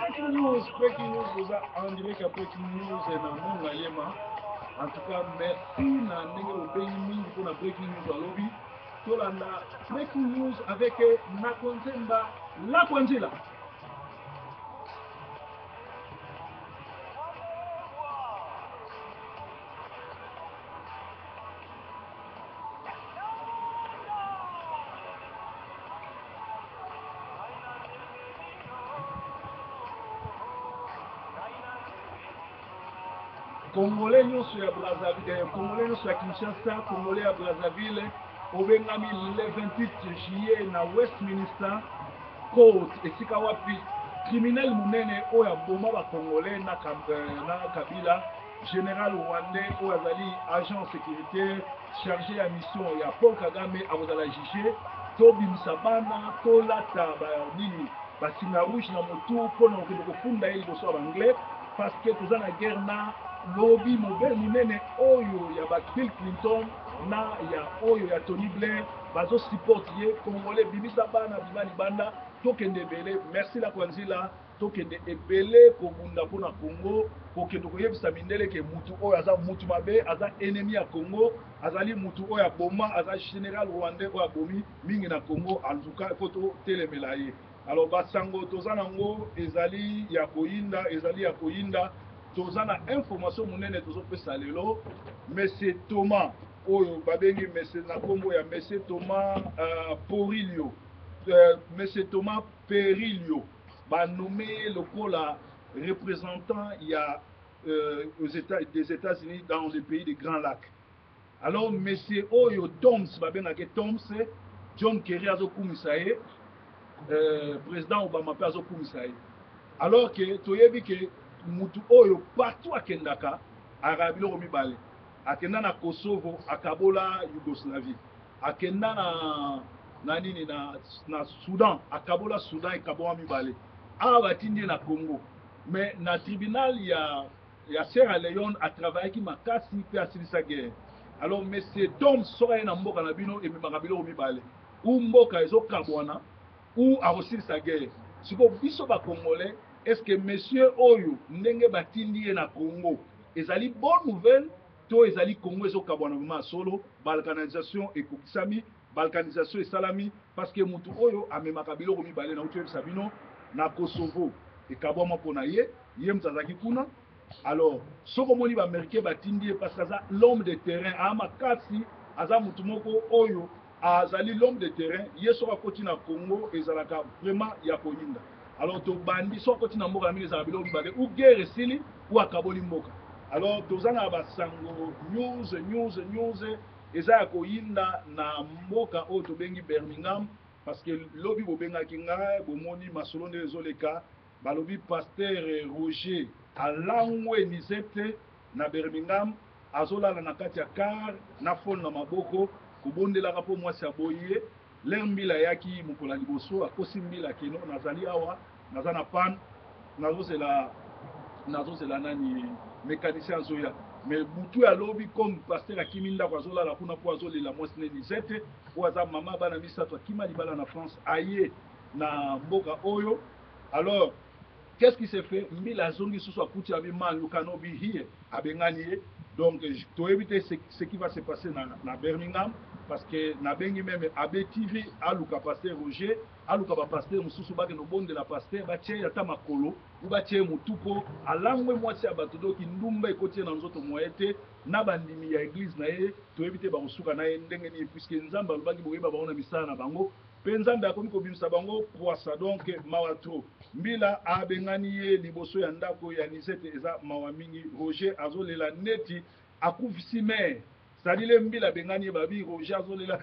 Breaking news, breaking news, boza en direct ya breaking news na Monga Yema. En tout cas, merci na ndenge bobengi mingi mpona breaking news alobi. Tolanda breaking news avec Nakonzemba Lakwanzila. Congolais nyonso ya Brazzaville, eh, Congolais nyonso ya Kinshasa, Congolais ya Brazzaville, obengami le 28 juillet na Westminster Court, esika wapi criminel munene oyo aboma ba Congolais na, eh, na Kabila, general rwandais oyo azali agent sécuritaire chargé ya mission ya Paul Kagame akozala juge. Tobimisa bana, tolata ba nini basinga rouge na motu mpo na kokende kofunda ye liboso ya banglais parce que toza na guerre na lobi mobele monene oyo ya ba Bill Clinton na ya oyo ya Tony Blair bazo support ye. Congolais bimisa bana, bima libanda, tokende ebele. Merci la Kwanzila, tokende ebele kobunda mpo na Congo, kokende koyebisa mindele ke mutu oyo aza mutu mabe, aza ennemi ya Congo, azali mutu oyo aboma, aza general rwandais oyo abomi mingi na Congo. En tout cas, il faut totelemela ye. Alors basango toza nango ezali ya koyinda, ezali ya koyinda. Toza na information monene tozopesa lelo. Monsieur Thomas oyo babengi monsieur na kombo ya monsieur Thomas Porilio, monsieur Thomas Perilio, ba nommé ye lokola représentant ya aux États, des États-Unis dans le pays des Grands Lacs. Alors monsieur oyo Toms, babengaki Toms, John Kerry azokumisa ye, président Obama pe azokumisa ye. Alors que toyebi ke mutu oyo partout akendaka akaka biloko mibale. Akenda na Kosovo akabola Yougoslavie, akenda na na nini na, na Soudan akabola Soudan ekabola mibale. Awa batindi ye na Congo, mais na tribunal ya ya Sierra Leone atravaillaki makasi pe asilisa guerre. Alors monsieur Tom soki aye na mboka na bino ememaka biloko mibale, ou mboka ezokabwana ou akosilisa guerre. Siko biso ba Congolais, est-ce que monsieur oyo ndenge batindi ye na Congo ezali bonne nouvelle to ezali Congo ezokabwana vraiment solo? Balkanisation ekokisami, balkanisation esalami parce que mutu oyo amemaka biloko mibale na uti oyebisa bino na Kosovo ekabwama pona ye, ye mutu azalaki kuna. Alors soko omoni ba Américains batindi ye parce que aza l'homme de terrain, a makasi, aza mutu moko oyo azali l'homme de terrain. Ye soko akoti na Congo ezalaka vraiment ya koyinda. Alors tobandi soko akoti na mboka na bino ezalaka biloko mibale, ou guerre esili ou akaboli mboka. Alors toza na basango news, news, news eza ya koyinda na mboka oyo tobengi Birmingham, parce que lobi bobengaki ngai, bomoni masolo nde ezoleka. Balobi pasteur Roger alangwe Lisette na Birmingham, azolala na kati ya car na phone na maboko kobondelaka po mwasi aboyi ye. L'heure mbila ayaki mokolo ya liboso akosi mbila keno nazali awa naza na panne, nazozela, nazozela nani mécanicien azoya. Mais butu ya lobi comme pasteur akimi ndako azolala kuna po azolela mwasi ne Lisette oyo aza mama bana misato akima libala na France aye na mboka oyo. Alors qu'est-ce qui s'est fait? Mbila azongi susu akuti abi man you cannot be here, abengani ye. Donc toyebi te ce qui va se passer na Birmingham, parce que nabengi même Abbé TV aluka pasteur Roger, aluka ba pasteur mosusu bakende kobondela pasteur, batie ye ata makolo ou batie ye motu po alangwe mwasi ya bato. Donc ndumba ekoti ye na nzoto moye te na bandimi ya église na ye, toyebi te bakosuka na ye ndenge nini, puisque Nzambe alobaki boyeba bango na misala na bango, pe Nzambe akomi kobimisa bango poisa. Donc mawa trop. Mbila abengani ye liboso ya ndako ya Lisette, eza mawa mingi. Roger azolela neti akufisi mère, c'est-à-dire le Mbila abengani ye, babi Roger azolela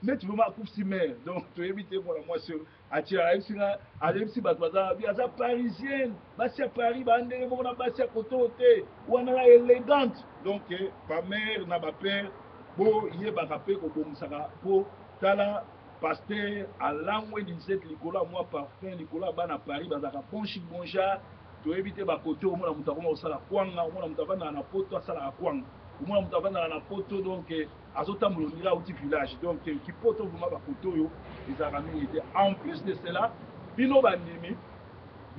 neti vraiment akufisi mère. Donc toyebi te mwana mwasi oyo atie, ayebisi nga, ayebisi bato baza bi aza parisienne, basi ya Paris ba ndenge moko na basi ya koto te, wana la élégante. Donc ba mère na ba père boyebaka pe kobongisaka po tala pasteur alangwe Lisette likolo ya mwa parfum, likolo ya bana Paris bazalaka bon chic bon genre. Toyebi te ba kote omona moto akoma kosala kwanga, omona moto avandaka na poto asalaka kwanga, omona moto avandaka na poto donc azotambola ondira auti village. Donc kipoto vraiment ba kote oyo ezalaka mingi te. En plus de cela, bino bandimi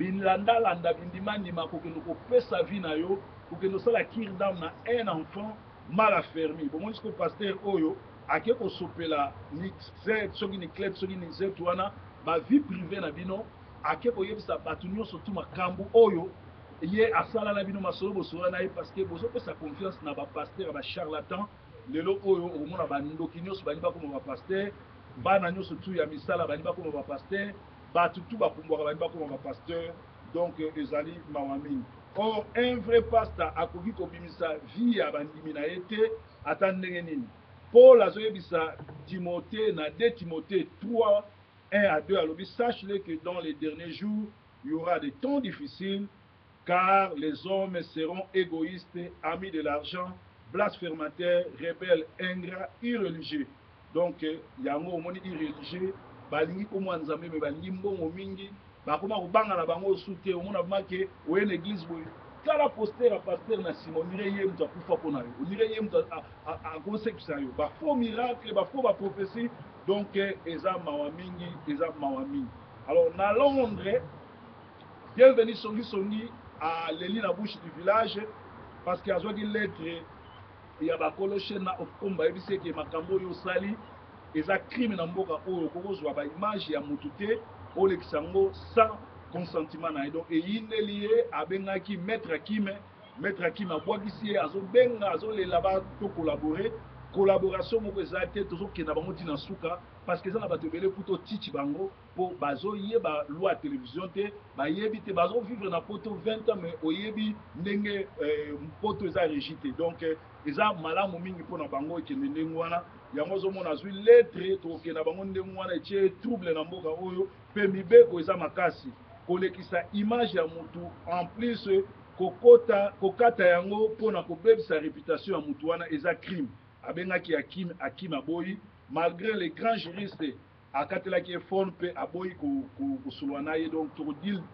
Bilandalanda, bindimandima, kokende kopesa vie na yo, kokende kosala cure d'âme na un enfant mal affermi. Bomoni sikoyo pasteur oyo ake kosopela Nixet, soki Niclette, soki Nizette wana, ba vie privee na bino, ake koyebisa bato nyonso tu makambo oyo ye asala na bino, masolo bosolola na ye, parce que bozopesa confiance na ba pasteur ya ba charlatan. Lelo oyo okomona bandoki nyonso balingi bakoma ba pasteur, bana nyonso tu ya misala balingi bakoma ba pasteur, bato tu bapumbwaka balingi bakoma ba pasteur. Donc ezali mawa mingi. Or un vrai pasteur akoki kobimisa vie ya bandimi na ye te ata ndenge nini. Paul azoyebisa Timothée na 2 Timothée 3 1 à 2, alobi: sache-le que dans les derniers jours il y aura des temps difficiles, car les hommes seront égoïstes, amis de l'argent, blasphémateurs, rebelles, ingrats, irreligieux. Donc yango omoni irreligieux, balingi komwa Nzambe me balingi mbongo mingi, bakoma kobanga na bango osu te. Omona make oye na église boye, tala poster ya pasteur na nsima, on dirait ye moto akufa mpo na yo, on dirait ye moto akosekisa yo, bafaux miracle, bafaux baprophétie. Donc eza mawa mingi, eza mawa mingi. Alors na Londres, Bienvenu Songisongi aleli na bouche du village parce que azwaki lettre ya bakolo chaîne na Ofcom, bayebisi eke makambo oyo osali eza crime na mboka oyo, okokozwa baimage ya motu te, olekisa yango sans consentement na ye. Donc eyindeli ye, abengaki maître Akime, maître Akime abwakisi ye, azobenga, azolela bato collaborer. Collaboration moko eza te, tozokenda bango ntina suka parce que eza na bato ebele mpo totiti bango, mpo bazoyeba loi ya télévision te, bayebi te, bazovivre na poto 20 ans mais oyebi ndenge poto eza régi te. Donc eza malamu mingi mpona bango ekende ndenge wana. Yango ozomona azwi lettre, tokokenda bango ndenge wana, etie trouble na mboka oyo. Mpe mibeko eza makasi, kolekisa image ya motu, en plus kokota kokata yango mpona kobebisa réputation ya motu wana, eza crime. Abengaki Akim, Akim aboyi, malgré les grands juristes akatelaki ye phone mpe aboyi kosolola na ye. Donc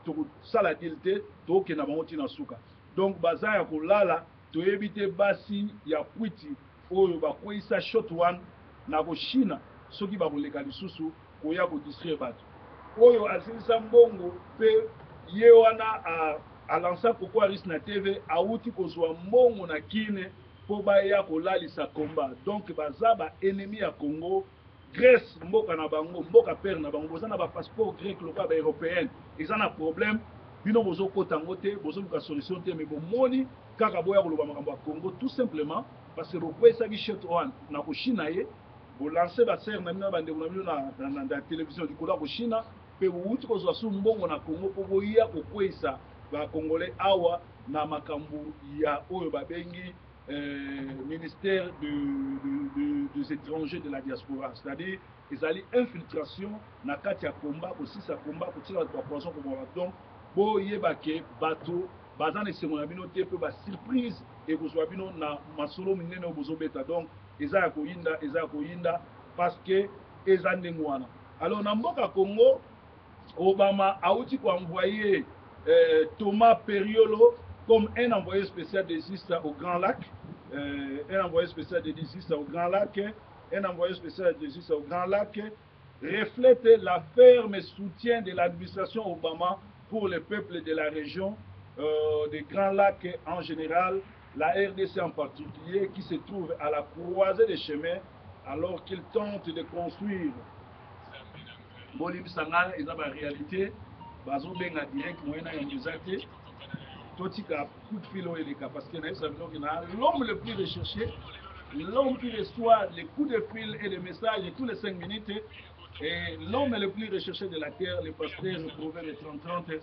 tokosala deal te, tokokenda bango ntina suka. Donc baza ya kolala, toyebi te basi ya kwiti oyo bakweyisa shot one na koshina soki bakoleka lisusu koya kodistraire bato oyo asilisa mbongo. Mpe ye wana alansa Koko Aris na TV, awuti kozwa mbongo na kine mpo baya kolalisa komba. Donc baza baennemi ya Congo. Grèce, mboka na bango, mboka père na bango, boza na bapasseport grec lokola baeuropéenne, eza na problème, bino bozokota yango te, bozoluka solution te, mais bomoni kaka boya koloba makambo ya Congo, tout simplement parce que bokweyisaki shot wana na koshina ye, bolance basere na bino na bandeko na bino na télévision likolo ya koshina, mpe bowuti kozwa su mbongo na Congo mpo boya kokweyisa bacongolais awa na makambo ya oyo babengi ministère des étrangers de la diaspora, c'est-à-dire ezali infiltration na kati ya komba, kosisa komba, kotika bato bapoison, koboma bato. Donc boyeba ke bato baza na esengo na bino te, mpe basurprise ekozwa bino na masolo minene oyo bozobeta. Donc eza ya koyinda, eza ya koyinda, parce que eza ndenge wana. Alors na mboka Congo, Obama auti koenvoyer Thomas Periolo comme un envoyé spécial des USA au Grand Lac, un envoyé spécial des USA au Grand Lac, un envoyé spécial des USA au Grand Lac, reflète la ferme soutien de l'administration Obama pour le peuple de la région des Grands Lacs en général, la RDC en particulier, qui se trouve à la croisée des chemins alors qu'il tente de construire. Bolimbisa ngai, eza baréalité, bazobenga direct, moyen na yango eza te. Totika coup de fil oyo eleka, parce que nayebisa bino ke na l'homme le plus recherché, l'homme qui reçoit les coups de fil et les messages tous les 5 minutes, et l'homme le plus recherché de la terre, le pasteur Proverbe 3030,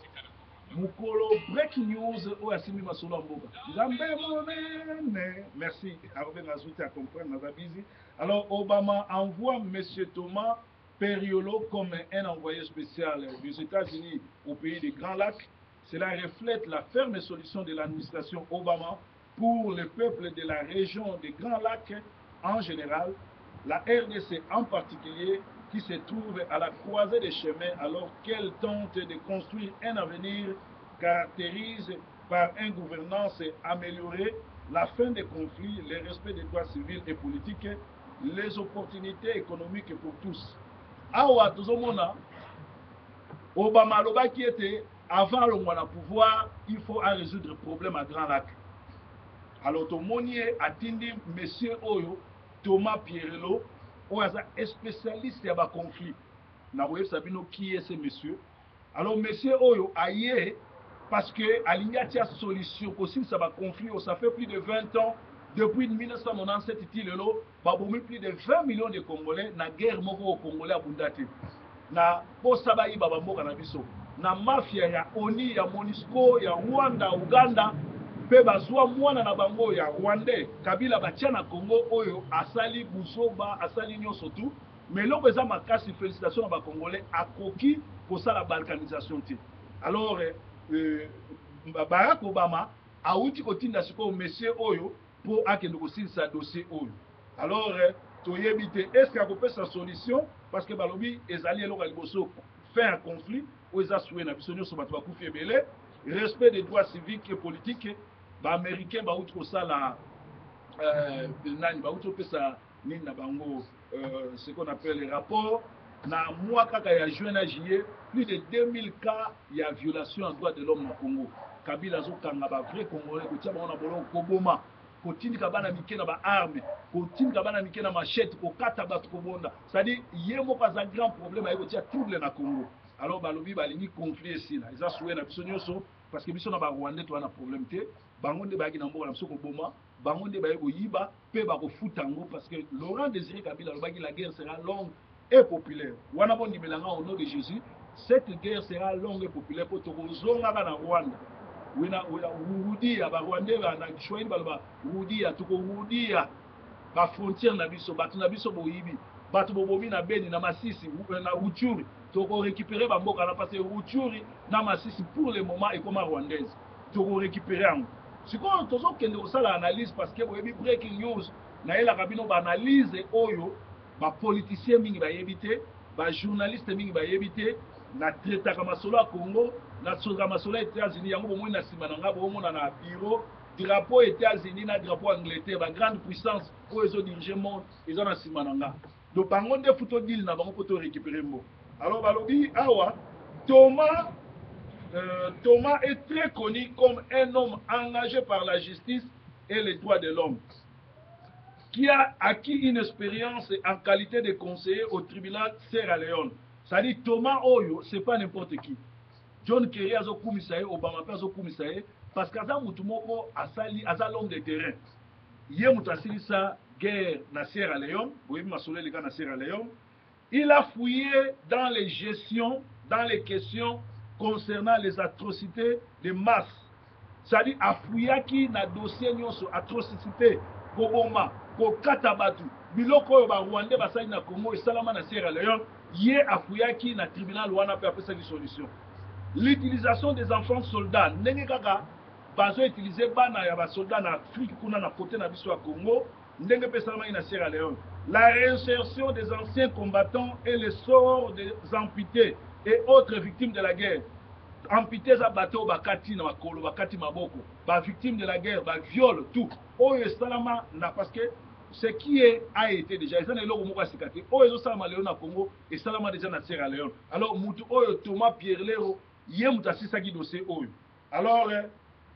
mokolo breaking news oyo asimbi masolo ya mboka, Nzambe monene. Merci, akobenga azwi te, acomprendre, naza busy. Alors Obama envoie monsieur Thomas Periolo comme un envoyé spécial des États-Unis au pays des Grands Lacs. Cela reflète la ferme solution de l'administration Obama pour le peuple de la région des Grands Lacs en général, la RDC en particulier, qui se trouve à la croisée des chemins alors qu'elle tente de construire un avenir caractérisé par une gouvernance améliorée, la fin des conflits, le respect des droits civils et politiques, les opportunités économiques pour tous. Awa tozomona Obama alobaki ete Avant alongwa na pouvoir, il faut a résoudre problème à Grand Lac. Alors tomoni ye atindi monsieur oyo Thomas Pierrello, oyo aza spécialiste ya baconflit. Nakoyebisa bino qui est ce monsieur. Alors monsieur oyo aye parce que alingi atia solution kosilisa baconflit oyo. Ça fait plus de 20 ans, depuis 1997 ti lelo, babomi plus de 20 millions de Congolais na guerre moko oyo Congolais abunda te, na posa bayiba bamboka na biso, na mafia ya ONU, ya MONUSCO, ya Rwanda, Uganda. Mpe bazwa mwana na bango ya Rwandais Kabila, batia na Congo, oyo asali buzoba, asali nyonso tu. Mais eloko eza makasi, félicitation na Bacongolais, akoki kosala balkanisation te. Alors Barack Obama awuti kotinda sikoyo monsieur oyo mpo akende kosilisa dossier oyo. Alors toyebi te est ce que akopesa solution, parce que balobi ezali eloko ya liboso, fin ya conflit oyo eza souhait na biso nyonso. Bato bakufi ebele. Respect des droits civiques et politiques, Baaméricain bauti kosala nani, bauti kopesa nini na bango, ce qu'on appelle rapport na mois kaka ya juin na juillet, plus de 2000 cas ya violation ya droit de l'homme na Congo. Kabila azokanga bavrai Congolais, kotia bango na boloko, koboma, kotindika bana mike na baarme, kotindika bana mike na machette, kokata bato, kobonda. C'est-à-dire ye moko aza grand problème, aye kotia trouble na Congo. Alors balobi balingi conflit esila. Eza souhait na biso nyonso, parce que biso na Barwandais toza na problème te. Bango nde bayaki na mboka na biso koboma, bango nde baye koyiba mpe bakofuta yango, parce que Laurent Désiré Kabila alobaki: "La guerre sera longue et populaire." Wana bondimelanga, au nom de Jésus, cette guerre sera longue et populaire, mpo tokozongaka na Rwanda. Wena rudia Barwandais, na Kiswahili baloba rudia, tokorudia bafrontière na biso. Bato na biso boyibi, bato bobomi na Beni, na Masisi, na Rutshuru, tokorécupérer bamboka na, parce que Rutshuru na Masisi pour le moment ekoma rwandaise. Tokorécupérer yango. Sikoyo tozokende kosala analyse, parce que boyebi Breaking News, nayelaka bino baanalyse oyo bapoliticien mingi bayebi te, bajournaliste mingi bayebi te. Natraitaka masolo ya Congo, nasolaka masolo ya États-Unis. Yango bomoni na nsima na nga, bomona na bureau drapeau États-Unis na drapeau Angleterre, bagrande puissance oyo ezodirige monde eza na nsima na nga. Donc bango nde faut todeal na bango mpo torécupérer mbo. Alors balobi awa Thomas est très connu comme un homme engagé par la justice et les droits de l'homme, qui a acquis une expérience en qualité de conseiller au tribunal Sierra Leone. C'est-à-dire Thomas oyo, c'est pas n'importe qui. John Kerry azokumisa ye, Obama mpe azokumisa ye, parce que aza mutu moko asali, aza l'homme de terrain. Ye mutu asilisa guerre na Sierra Leone, boyebi masolo eleka na Sierra Leone. Il a fouillé dans les gestions, dans les questions concernant les atrocités de masse. C'est-à-dire afuyaki na dossier nyonso, atrocité, koboma, kokata bato, biloko oyo Barwandais basali na Congo esalama na Sierra Leone. Ye afuyaki na tribunal wana mpe apesaki solution. L'utilisation des enfants soldats, ndenge kaka bazoutiliser bana ya basoldat na Afrique kuna, na côté na biso ya Congo, ndenge mpe esalamaki na Sierra Leone. La réinsertion des anciens combattants et le sort des amputés et autres victimes de la guerre. Amputé eza bato oyo bakati na makolo, bakati maboko, bavictime de la guerre, baviol, tout oyo esalama na, parce que ce qui est a été déjà. Eza na eloko moko ya sika te. Oyo ezosalama lelo na Congo esalama déjà na Sierra Leone. Alors mutu oyo Thomas Pierlero, ye moto asilisaki dossier oyo. Alors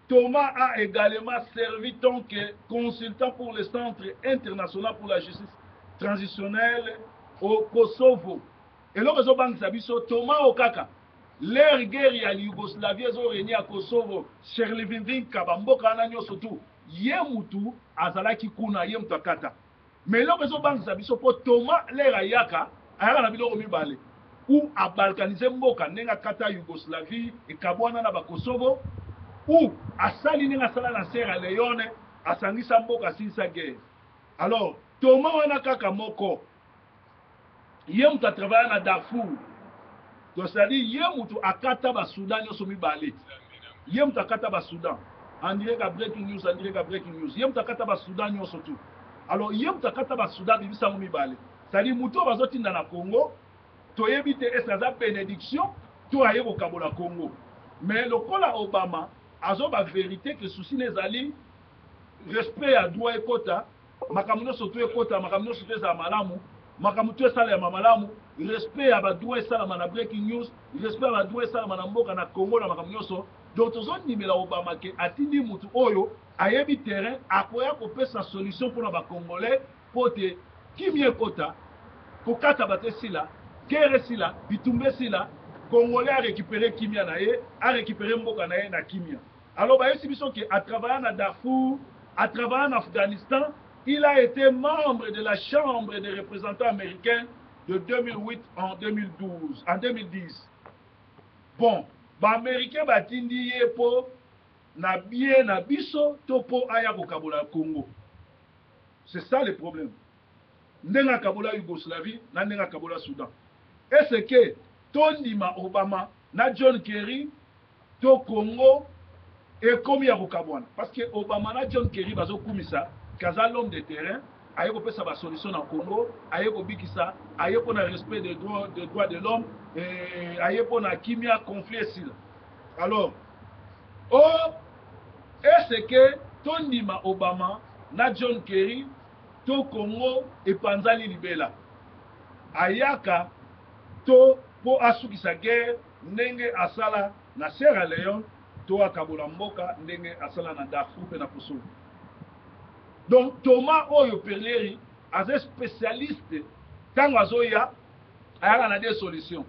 Thomas a également servi tant que consultant pour le Centre international pour la justice transitionnelle au Kosovo. Eloko ezobangisa biso, Thomas oyo kaka l'heure guerre ya Yougoslavie ezorégner ya Kosovo, Srebrenica, bamboka wana nyonso tu, ye mutu azalaki kuna, ye mutu akata. Mais eloko ezobangisa biso, mpo Thomas l'heure ayaka, ayaka na biloko mibale: ou abalkanize mboka ndenge akata Yougoslavie ekabwana na Bakosovo, ou asali ndenge asala na Sierra Leone, asangisa mboka, asilisa guerre. Alors Thomas wana kaka moko, ye moto atravailla na Darfour. Donc c'est-à-dire ye moto akata Basoudan nyonso mibale, ye moto akata Basoudan. En direct à Breaking News, en direct à Breaking News, ye moto akata Basoudan nyonso tu. Alors ye moto akata Basoudan bibisango mibale. C'est-à-dire moto oyo bazotinda na Congo, toyebi te ese aza bénédiction to aye kokabola Congo. Mais lokola Obama azoba vérité ke souci na ezali respect ya droit ekota, makambo nyonso to ekota, makambo nyonso to ezala malamu. Makambo tout esalema malamu, respect ya ba droits esalama na breaking news, respect ya ba droits esalama na mboka na Congo na makambo nyonso. Donc tozondimela Obama ke atindi mutu oyo ayebi terrain akoya kopesa solution pona ba congolais po te kimia ekota, kokata bato esila, guerre esila, bitumba esila, congolais a recuperer kimia na ye, a recuperer mboka na ye na kimia. Alors bayebisi biso ke a travailla na Darfour, a travailla na Afghanistan, il a ete membre de la chambre des representants americains de 2008 en 2012, en 2010. Bon, ba americains batindi ye po na bien na biso to po aya kokabola Congo? C'est ça le problème. Ndenge akabola Yougoslavie na ndenge akabola Soudan. Est ce que tondima Obama na John Kerry to Congo ekomi ya kokabwana? Parce que Obama na John Kerry bazokumisa kaza l'homme de terrain, aye kopesa ba solution na Congo, aye kobikisa, aye pona respect des droits, des droits de l'homme, aye pona kimia, conflit esila. Alors, oh, est ce que tondima Obama na John Kerry to Congo epanzani libela? Ayaka to po asukisa guerre ndenge asala na Sierra Leone to akabola mboka ndenge asala na Darfour pe na Kosovo. Donc Thomas oyo Perlieri aza specialiste, tango azoya ayaka na deux solutions,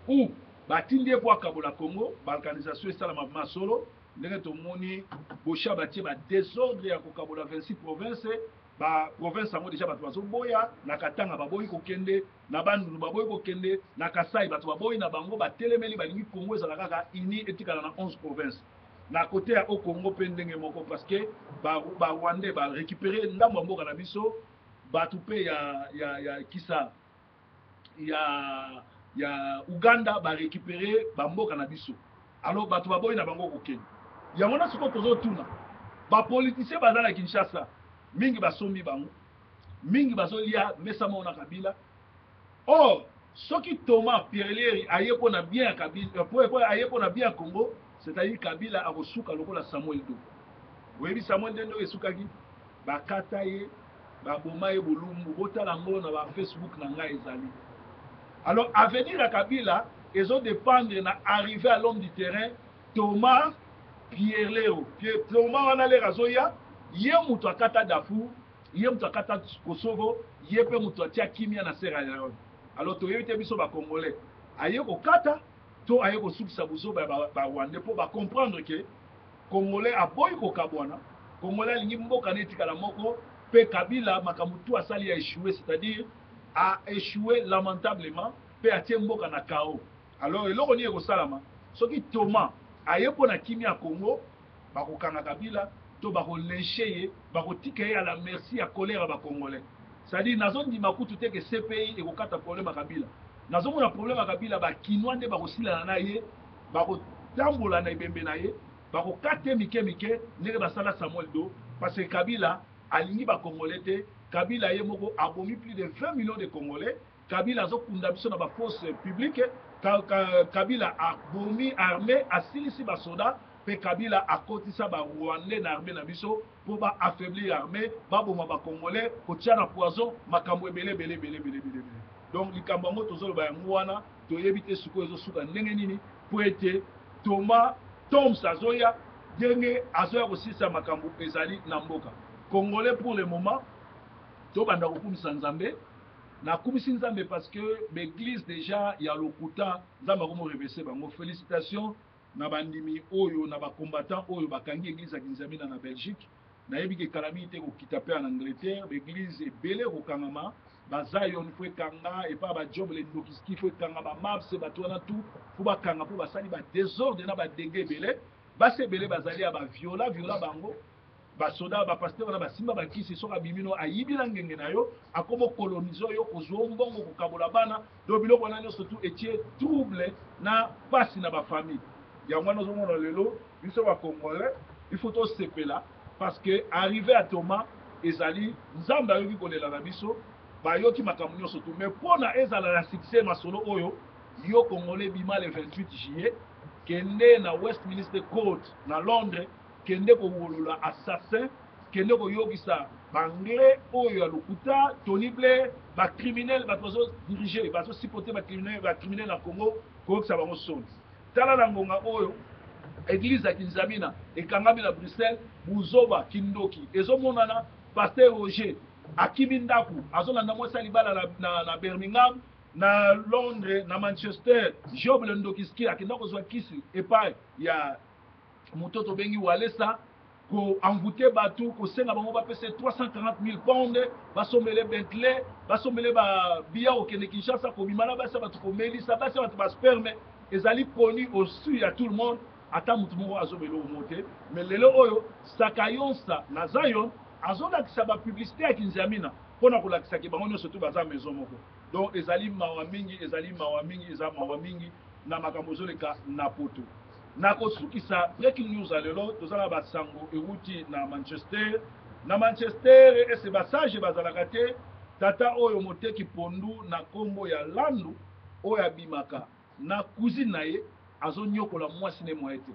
ou batindi ye po akabola Congo, balkanisation esalama vraiment solo ndenge tomoni Bosha batie ba desordre ya kokabola 26 provinces. Ba provinces yango dejà bato bazoboya, na Katanga baboyi kokende, na Bandundu baboyi kokende, na Kasai bato baboyi na bango, batelemeli, balingi Congo ezala kaka uni, etikala na 11 provinces. Na kote ya Haut-Congo pe ndenge moko, parce que ba Rwandais ba recuperer ndambo ya mboka na biso, bato pe ya Kisa ya Uganda ba recuperer ba mboka na biso. Alors bato baboyi na bango kokende. Yango na sikoyo tozotuna ba politiciens baza na Kinshasa, mingi basombi bango, mingi bazolia mesa moko na Kabila. Or soki Thomas Pierre aye mpo na bien ya Kabila, po aye mpo na bien ya Congo, c'est-à-dire Kabila akosuka lokola Samuel Doe. Oyebi Samuel Doe ndenge esukaki? Bakata ye, baboma ye bolumbu. Botala yango na ba Facebook na ngai ezali. Alors avenir ya Kabila ezo dépendre na arrivée à l'homme du terrain Thomas Pierre Leo. Pierre, Thomas wana lera azoya, ye moto akata Darfour, ye moto akata Kosovo, ye pe moto atia kimia na Sierra Leone. Alors toyebi te biso ba Congolais, aye kokata to aye kosukisa buzoba ya ba Rwandais po ba comprendre que Congolais aboyi kokabwana, Congolais alingi mboka na etikala moko, pe Kabila makambo tout asali a échoué, c'est-à-dire a échoué lamentablement pe atie mboka na chaos. Alors eloko nini ekosalama soki Thomas aye mpo na kimia ya Congo? Bakokanga Kabila to bakolyncher ye, bakotika ye à la merci ya colère ya ba Congolais. C'est-à-dire nazondima kutu te ke CPI ekokata problème ya Kabila. Nazomona problème ya Kabila, ba Kinois nde bakosilana na ye, bakotambola na ebembe na ye, bakokata ye mike mike ndenge basala Samuel Doe, parce que Kabila alingi ba Congolais te. Kabila ye moko abomi plus de 20 millions de Congolais. Kabila azokunda biso na ba fosses publiques. Kabila abomi armée, asilisi ba soda, pe Kabila akotisa ba Rwandais na armée na biso po ba affaiblir armée, baboma ba Congolais, kotia na poison, makambo ebele ebele ebele ebele ebele ebele. Donc likambo yango tozoloba yango wana, toyebi te sikoyo ezosuka ndenge nini, po ete Thomas Toms azoya ndenge azoya kosilisa makambo ezali na mboka Congolais. Pour le moment tobanda kokumisa Nzambe. Nakumisi Nzambe parce que ba église déjà ya lokuta, Nzambe akomo reverser bango. Félicitations na bandimi oyo, na bacombattant oyo bakangi église ya Kinzamina na Belgique. Nayebi ke kala mingi te kokita mpe en Angleterre, baéglise ebele kokangama, bazion faut ekanga, epa bajob lendokiski faut ekanga, bamabs, bato wana tout faut bakanga mpo basali badésordre na badégâts ebele. Basi ebele bazali ya baviola viola bango, basoda, bapasteur wana basimba bakisi. Soki abimi no ayibi na ngenge na yo, akoma kolonize yo, kozwa mbongo, kokabola bana. Donc biloko wana nyonso tout etie trouble na pasi na bafamille. Yango wana ozomona lelo biso bacongolais il faut tosepela, parce que arrivé à Thomas ezali Nzambe ayoki kolela na biso, bayoki makambo nyonso tout. Mais mpona ezala na succès masolo oyo, yo Congolais, bima le 28 juillet, kende na Westminster Court na Londres, kende kowolola assassin, kende koyokisa baanglais oyo ya lokuta Tony Blair. Ba criminels bato bazo diriger, bazo supporter ba criminels, ba criminels na Congo, koyokisa bango soni. Tala na ngonga oyo eglise ya Kinzamina ekangami na Bruxelles, buzoba, kindoki ezomonana. Pasteur Roger akimi ndaku, azolanda mwasi ya libala na, na, na Birmingham, na Londres, na Manchester. Job le ndokiski akenda kozwa kisi epai ya moto tobengi Walesa, ko envoute bato, kosenga bango bapesa 340 000 pounds, basombele Bentley, basombele ba biya kokende Kinshasa, kobima na basi ya bato, komelisa basi ya bato ba sperme. Ezali connu au su ya tout le monde, ata moto moko azoba eloko moko te. Mais lelo oyo Sakayonsa na Zion azolakisa ba publicité ya Kinziamina mpona kolakisa ke bango nyonso tu baza maison moko. Donc ezali mawa mingi, ezali mawa mingi, eza mawa mingi na makambo ezoleka na poto. Nakosukisa breaking news ya lelo, toza na basango ewuti na Manchester. Na Manchester ese basage bazalaka te. Tata oyo moteki pondu na kombo ya Landu, oyo abimaka na cousine na ye, azonyokola mwasi ne moye te.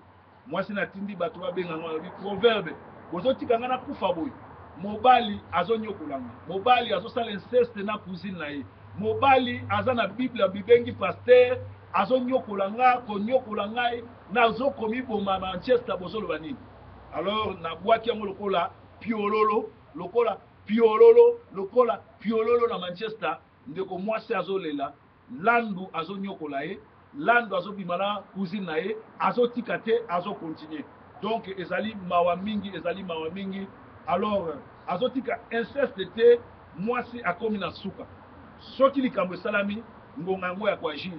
Mwasi na atindi bato babenga ngo, alobi proverbe, bozotika nga nakufa boye. Mobali azonyokola nga, mobali azosala inceste na cousine na ye, mobali aza na Bible bibengi pasteur, azonyokola nga, konyokola ngai, nazokomiboma. Manchester bozoloba nini? Alors nabwaki yango lokola piololo, lokola piololo, lokola piololo na Manchester. Ndeko mwasi azolela, Landu azonyokola ye, Landu azobima na cousine na ye, azotika te, azocontinue. Donc ezali mawa mingi, ezali mawa mingi. Alors azotika inceste te, mwasi akomi na suka. Soki likambo esalami, ngonga yango ya koagir.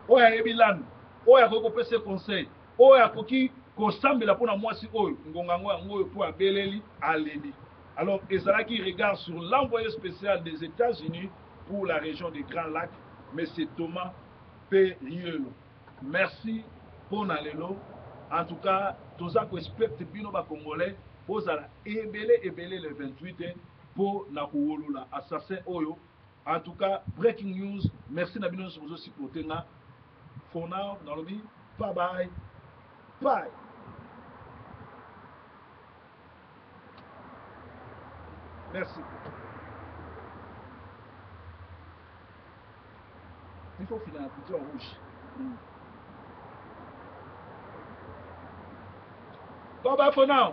Oyo ayebi Landu, oyo akoki kopesa conseil, oyo akoki kosambela mpona mwasi oyo, ngonga yango yango oyo, mpo abeleli, aleli. Alors ezalaki regard sur l'envoyé spécial des États-Unis pour la région des Grands Lacs, monsieur Thomas Perriello. Merci mpona lelo. En tout cas toza koexpecte bino bacongolais bozala ebele ebele le 28 mpo na kowolola assassin oyo. En tout cas breaking news, merci na bino nyonso bozosupporte nga. For now nalobi bye bye bye. Merci. Il faut finir la bouton rouge. Bye bye for now.